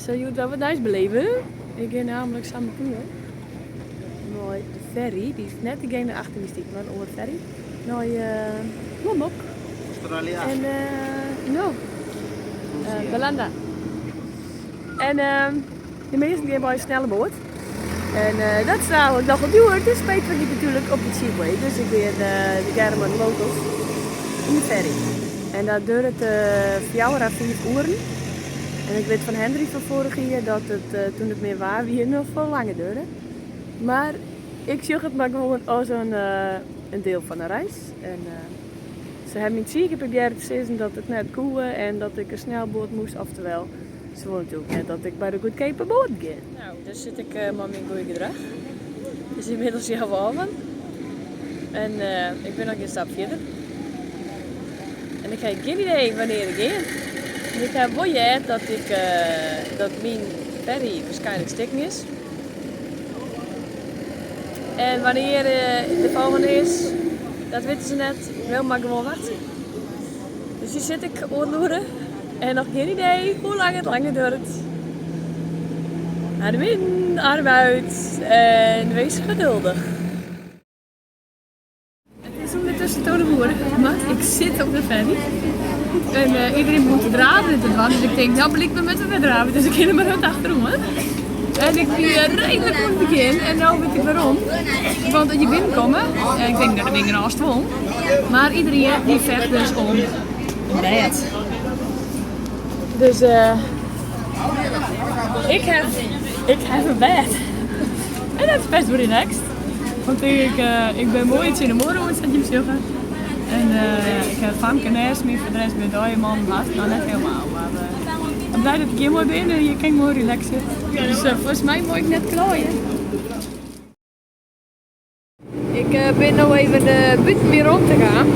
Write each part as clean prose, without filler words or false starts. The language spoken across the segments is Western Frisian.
sille hjoed wer wat nijs beleve. Ik gean namelijk sa meteen mei de ferry, dy is net degene achter my stiet, mar in oare ferry, nei Lombok. Australië. En no, Belanda. En de measten gean mei in snelle boat. En dat is namelijk nochal djoer, dus Petra giet natuerlik op de cheap way. Dus ik gean tegearre mei de locals yn de ferry. En dat duorret 4 à 5 oeren. En ik wit fan Hendry fan foarich jier dat it toen it min waar wie noch folle langer duorre. Mar ik sjoch it mar gewoan as in diel fan de reis. En se hawwe my tsien kear probearre te sizzen dat it net koe en dat ik in snelboat moast, oftewel se wolle natuerlik net dat ik by de goedkeape boat gean. Nou, dêr sit ik mei myn goeie gedrach. It is ynmiddels healwei alven en ik bin noch gjin stap fierder. En ik ha gjin idee wannear ik gean. Ik ha wol heard dat ik, dat myn ferry waarskynlik stikken is. En wannear de folgjende is, dat witte se net. Ik wil mar gewoan wachtsje. Dus hjir sit ik oardel oere en noch gjin idee hoe lang it langer duorret. Adem in, adem uit en wees geduldich. It is ûndertusken 12 oere, mar ik sit op de ferry. En iedereen begon te draven en te dwaan, dus ik tink, no blykber moatte we wer drave, dus ik kin der mar hurd achteroan. En ik wie reedlik oan it begjin en no wit ik wêrom. Want as je binnenkomme, en ik tink, no der binne genôch stuollen, mar iedereen die fecht dus om in bêd. Dus ik ha, ik ha in bêd. En dat is best wol relaxed. Want ik, ik bin moai tsjin de muorre oan, sa't jim sjogge. En ik ha famke nêst my, foar de rest binne it allegear mannen hast. No, net helemaal, mar ik bin blij dat ik hjir moai bin en hjir kin ik moai relaxe. Dus folgens my mei ik net kleie. Ik bin no even bûten myn romte kaam,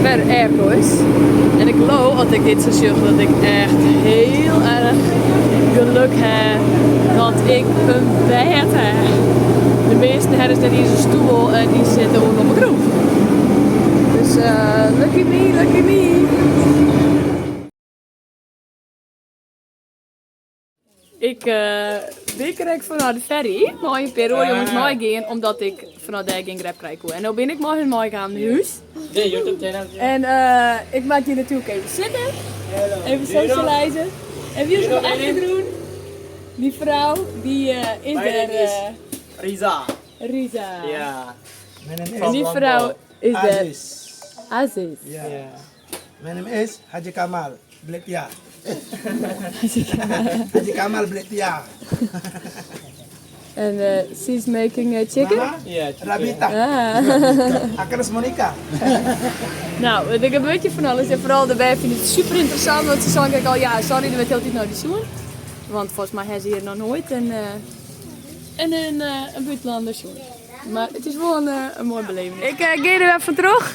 wêr de airco is. En ik leau, as ik dit sa sjoch, dat ik echt hiel erch geluk ha dat ik in bêd ha. De measten ha dus net iens in stoel en dy sitte oan op 'e grûn. Dus lucky me, lucky me. Ik bin krekt fanôf de ferry mei in pear oare jonges meigean omdat ik fanôf dêr gjin Grab krije koe. En no bin ik mei hun meikaam nei hûs. En ik moat hjir natuerlik even sitte, even socialize. En wie is op de achtergrûn? Dy frou, dy is dêr. Riza. Riza. Ja. En dy frou is dêr. Aziz. Ja. My name is Haji Kamal Bletia. Haji Kamal Bletia. And she's making a chicken? Mama? Yeah, chicken. Rabita. Ah. Agnes Monica. Nou, der gebeurt hjir fan alles en foaral de bern fine it super ynteressant, want se seinen krekt al, ja, sorry, der wurdt hieltyd nei dy sjoen. Want folgens my ha se hjir noch noait in, in, in bûtenlanner sjoen. Mar it is wol in moai beleving. Ik gean der wer fan troch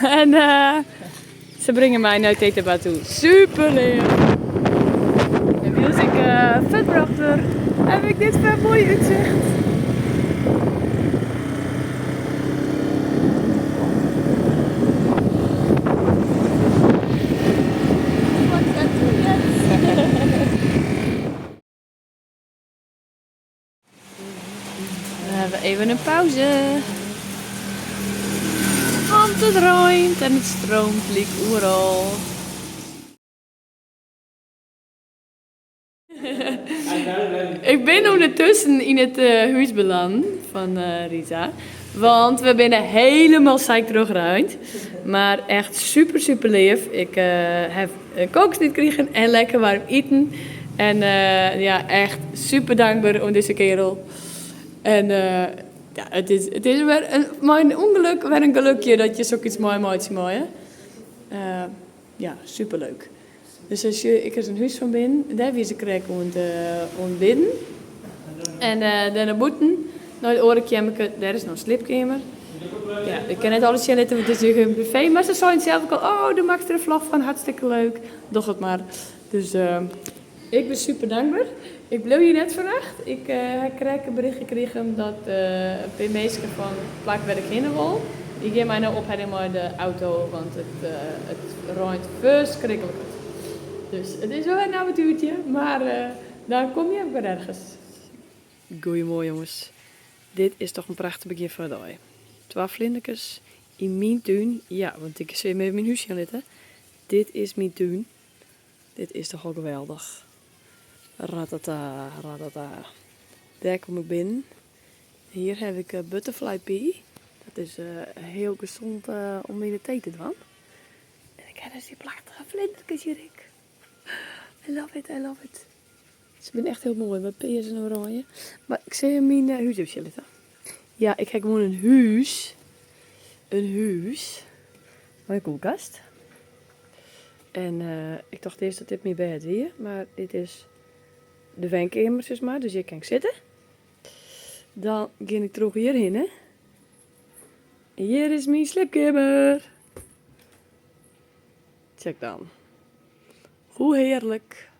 en se bringe my nei Tetebatu. Super leuk! En wylst ik fuortbrocht wurd, haw ik dit foar moai útsicht. We hawwe even in pauze. Want it reint en it streamt lyk oeral. Ik bin ûndertusken yn it hûs belanne fan Rita. Want we binne helemaal sike trochreind. Mar echt super super leaf. Ik haw in kokosnoot krigen en lekker waarm iten. En ja, echt super dankber oan dizze kerel. En ja, it is, it is wer in, mei in ûngelok wer in gelukje dat je soks meimeitsje meie. Ja, super leuk. Dus as je ek ris in hûs fan binnen, dêr wie se krekt oan it oan it bidden. En dêr nei bûten, nei it oare keammerke, dêr is noch in sliepkeamer. Ja, ik kin net alles sjen litte, want it is in privé. Mar se seinen sels ek al, oh, do makkest der in vlog fan, hartstikke leuk. Doch it mar. Dus ik bin super dankber. Ik bliuw hjir net fannacht. Ik ha krekt in berichtje krigen dat in pear minsken fan it plak wêr't ik hinne wol, dy gean my no opheljen mei de auto, want it it reint ferskriklik hurd. Dus it is wol wer in aventuertje, mar. Dan kom je wer ergens. Goeiemoarn jonges. Dit is toch in prachtich begjin fan de dei. Twa flinderkes yn myn tún. Ja, want ik sil jim even myn hús sjen litte. Dit is myn tún. Dit is toch al geweldich. Ratata, ratata. Dêr kom ik binnen. Hjir haw ik butterfly pea. Dat is hiel gesond om yn de tee te dwaan. En ik ha dus dy prachtige flinderkes hjir ek. I love it, I love it. Se binne echt hiel moai, mei pears en oranje. Mar ik sil jim myn hús even sjen litte. Ja, ik ha gewoan in hús. In hús. Mei in koelkast. En ik tocht earst dat dit myn bêd wie, mar dit is de wenkeamer sis mar, dus hjir kin ik sitte. Dan gean ik troch hjirhinne. En hjir is myn sliepkeamer. Check dan. Hoe hearlik.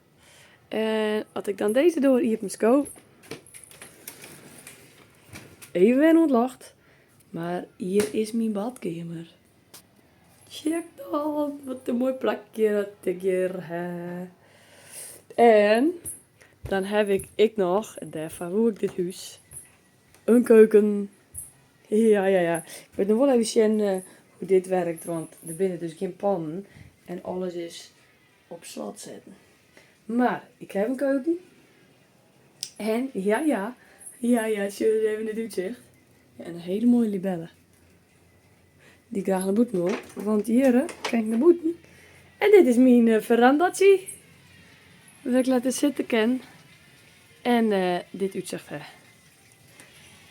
En as ik dan dizze doar iepen sko, even wer oan it ljocht, mar hjir is myn badkeamer. Check dan, wat in moai plakje dat ik hjir ha. En dan haw ik ek noch, en dêrfoar woe ik dit hús, in keuken. Ja, ja, ja. Ik moat noch wol even sjen hoe't dit werkt, want der binne dus gjin pannen en alles is op slot setten. Mar ik haw in keuken. En ja, ja, ja, ja, sjoch ris even it útsicht. Ja, en in hiele moaie libelle. Dy't graach nei bûten wol, want hjir kin ik nei bûten. En dit is myn verandatsje, wêr't ik lekker sitte kin. En dit útsicht ha.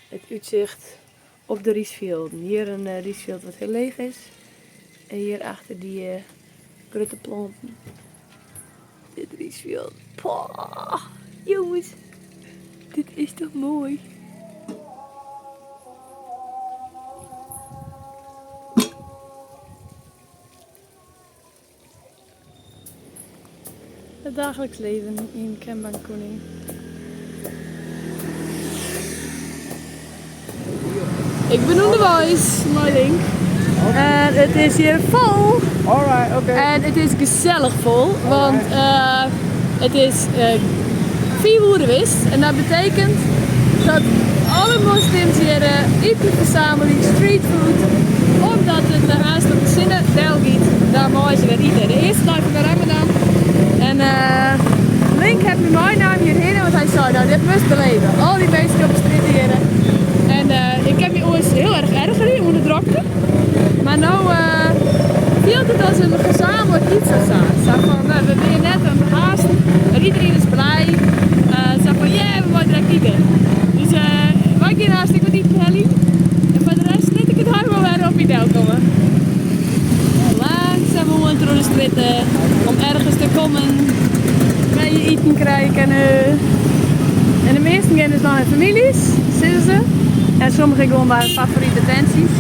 It útsicht op de rysfjilden. Hjir in rysfjild wat hiel leech is. En hjir achter dy grutte planten. Dit rysfjild. Poah, jonges, dit is toch moai. Het dagelijks leven in Kembang Kuning. Ik bin ûnderweis mei Link en it is hjir fol. Alright, oké. En it is gesellich fol, want it is 5 oere west en dat betekent dat alle moslims hjir iten fersamelje, streetfood, omdat it aanst op de sinne del giet, dan meie se wer ite. De earste dei fan de Ramadan. En Link hat my meinaam hjirhinne, want hy sei, no dit moatst beleve. Al dy minsken op de strjitte hjirre. En ik kin my oars hiel erch ergerje oan de drokte, mar no fielt it as in gezamenlijk iets of sa. Sa fan, we binne net oan it haasten, mar iedereen is blij. Sa fan, yeah, we meie direkt ite. Dus wy gean aanst ek wat iten heljen. En foar de rest lit ik it har wol wer op my delkomme. Langsumoan troch de strjitte om ergens te kommen wêr je iten krije kinne. En de measten gean dus nei hun famyljes, sizze se. En sommigen gewoan by hun favorite tentsjes.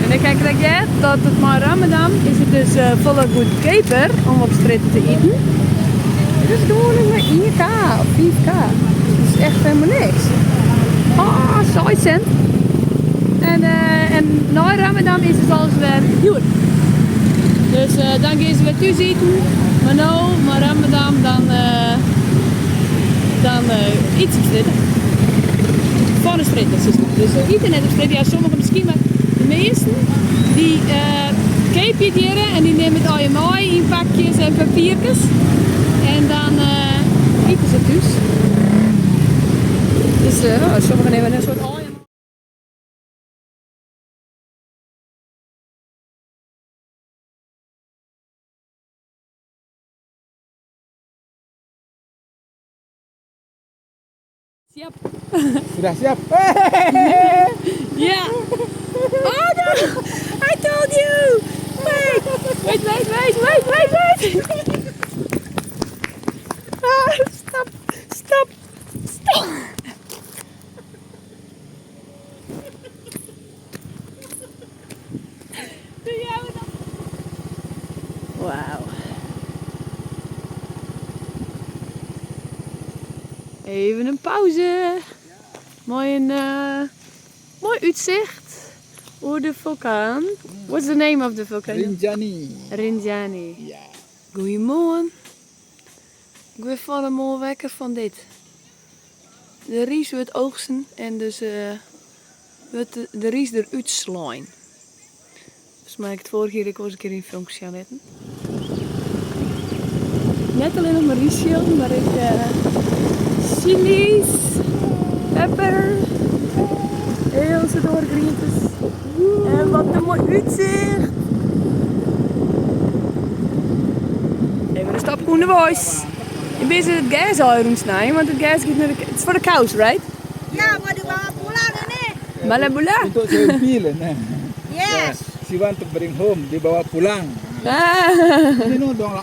En ik ha krekt heard dat it mei Ramadan is it dus folle goedkeaper om op strjitte te iten. It is gewoan mar 1K of 5K. Dat is echt helemaal niks. Oh, 6 cent. En, en nei Ramadan is it alles wer djoer. Dus dan gean se wer thús iten. Mar no, mei Ramadan, dan, dan ite se op strjitte. Fan de strjitte, sis mar. Dus se ite net op strjitte, ja sommigen miskien, mar de measten dy keapje it hjirre en dy nimme it allegear mei yn pakjes en papierkes. En dan ite se thús. Dus sommigen nimme in soart aaien. Siap. Sudah siap. Ja. Oh no! I told you! Wait! Wait, wait, wait, wait, wait, wait! Ah, stop, stop, stop! Doe jij het dan? Wauw. Even in pauze. Moai in moai útsicht oer de fulkaan. What's the name of the volcano? Rinjani. Rinjani. Ja. Goeiemoarn. Ik wurd fan 'e moarn wekker fan dit. De rys wurdt oogsten en dus wurdt de rys der útslein. Folgens my ha ik it foarige jier ek wolris in kear yn in filmke sjen litten. Net allinnich mar rysfjilden, mar ek chili's, pepper, hiel soad oare grientes. En wat in moai útsicht! Even in stapke ûnderweis. Ik bin se it gers al rûnsnijen, want it gers giet nei de... It's for the cows, right? Ya, mau dibawa pulang ini. Bala bula? Untuk Sepil. Yes. She want to bring home, dibawa pulang. Ah. Ini no dong,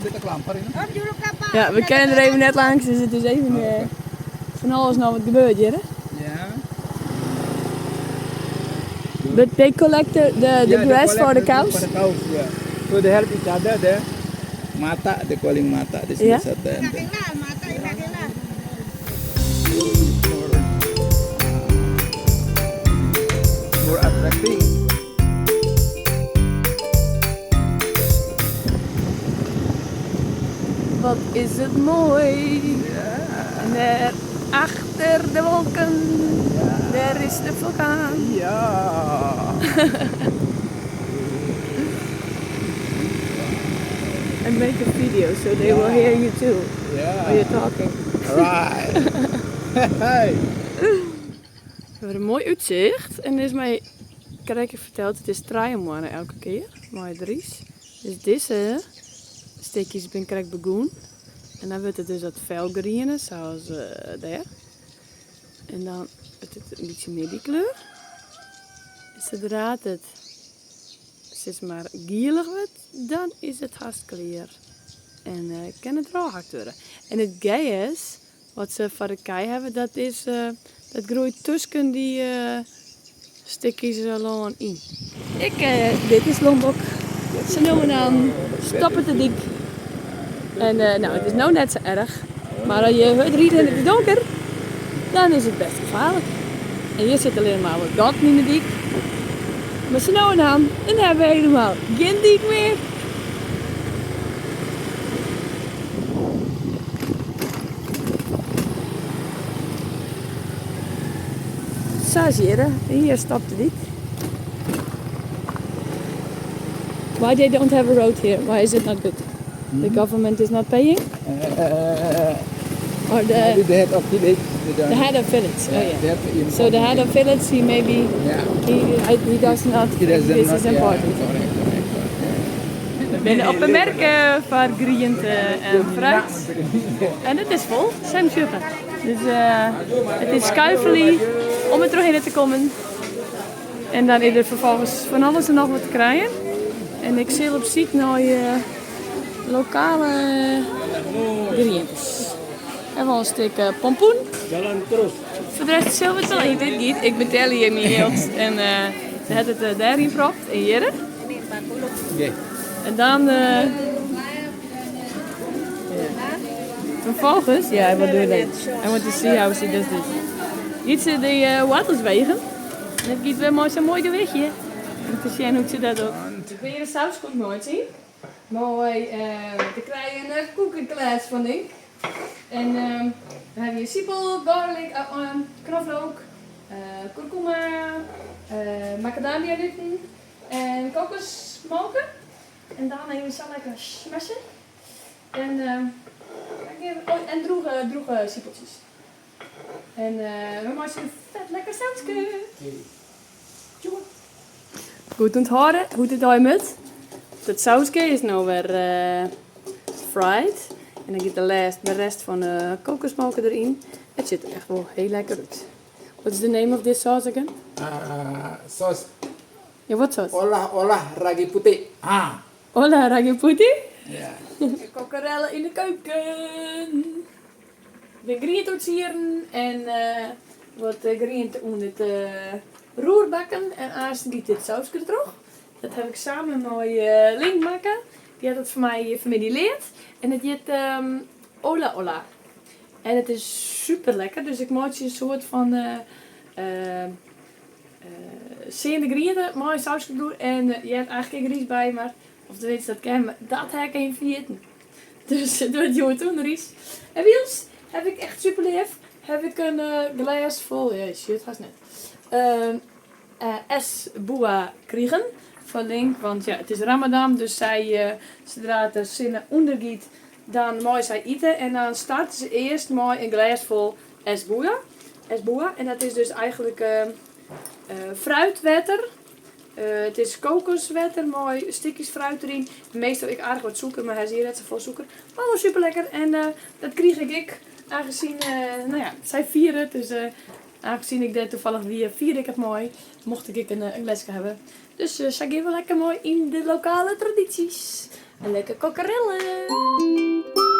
dit klampar ini. Om juru kapal. Ja, we kinne der even net langs, dus it is even fan alles noch wat gebeurd hjir. Ja. But they collect the Yeah, they grass for the collect cows? For the cows, yeah. So they help each other there. Mata, they calling mata. This Yeah. is at the end. Kenal, mata kenal. More attractive. Wat is it moai. En dêr achter de wolken, dêr is de fulkaan. Ja. And make a video so they will hear you too Yeah. when you're talking. Right. Hey. We hawwe in moai útsicht en der is my krekt ferteld, it is 3 moanne elke kear mei it rys. Dus dizze stikjes binne krekt begûn. En dan wurdt it dus dat felgriene, sa as dêr. En dan wurdt it in bytsje mear dy kleur. En sadra't it sis mar gielich wurdt, dan is it hast klear. En kin it ôfhakt wurde. En it gers, wat se foar de kij hawwe, dat groeit tusken dy stikjes lân yn. Dit is Lombok. Sa no en dan stoppet de dyk. En no, it is no net sa erch. Mar as je hurd ride en it is donker, dan is it best gefaarlik. En hjir sitte allinnich mar wat gatten yn de dyk. Mar sa no en dan, dan hawwe we hielendal gjin dyk mear. Sa is hjir, hjir stopt de dyk. Why they don't have a road here? Why is it not good? The government is not paying? Or the, Maybe the head of village. They don't- the head of village? Oh Yeah, yeah. they have to inform So the head him. of village, he maybe Yeah. he does not He think doesn't this not, is yeah, important. Correct. We binne op 'e merk foar griente en fruit. En it is fol, sem sjogge. Dus it is skuifeljen om der trochhinne te kommen. En dan is der ferfolgens fan alles en noch wat te krijen. En ik sil op syk nei lokale grientes. En wol in stik pompoen. Jalan terus. Foar de rest sille we it wol even dit giet. Ik betelje hjir myn jild en se hat it dêryn propt en hjir. Oké. En dan ja. Vervolgens, ja, wat doe je dat? I want to see how she does this. Giet se de woartels wegen. En it giet wer mei sa'n moai gewichtje. Om te sjen hoe't se dat docht. Ik bin hjir in sauske oan it meitsjen. Moai, te krijen in koekenklets fan ik. En we hawwe hjir sipel, garlic, knoflook, kurkuma, macadamia nuten en kokosmolke. En dan even sa lekker smashen. En, oh, en drûge sipeltsjes. En we meitsje in fet lekker sauske. Goed ûnthâlde hoe't it ein moat. Dat sauske is no wer fried. En dan giet de rest fan de kokosmolke deryn. It sjocht der echt wol hiel lekker út. What is the name of this sauce again? Sos Yeah, what sauce? olah-olah ragi putih. Ah. Olah ragi putih? Ja. Kokkerellen yn de keuken. De griente ûntsieren en wat griente ûnder it roerbakken. En aanst giet dit sauske dertroch. Dat ha ik samen mei Link makke. Dy hat it foar my fan 'e middei leard. En it hjit Ola Ola. En it is super lekker. Dus ik meitsje in soart fan seande griente mei in sauske deroer. En je ha eigentlik ek rys by, mar of de weet dat ken, mar dat ha ik even ferjitten. Dus it wurdt hjoed ûnderrys. En wylst haw ik echt super leaf, haw ik in glês fol, ja, je sjogge it hast net, es buah krigen fan Link. Want ja, it is Ramadan, dus sy, sadra't de sinne ûndergiet, dan meie sy ite. En dan starte se earst mei in glês fol es buah. Es buah. En dat is dus eigentlik fruitwetter. It is kokoswetter mei stikjes fruit deryn. Meastal ek aardich wat sûker, mar ha se hjir net safolle sûker. Mar wol super lekker en dat krige ik ek, aangezien, no ja, sy fiere it, dus aangezien ik dêr tafallich wie, fierde ik it mei. Mocht ik ek in gleske hawwe. Dus sa gean we lekker mei yn de lokale tradities. En lekker kokkerellen!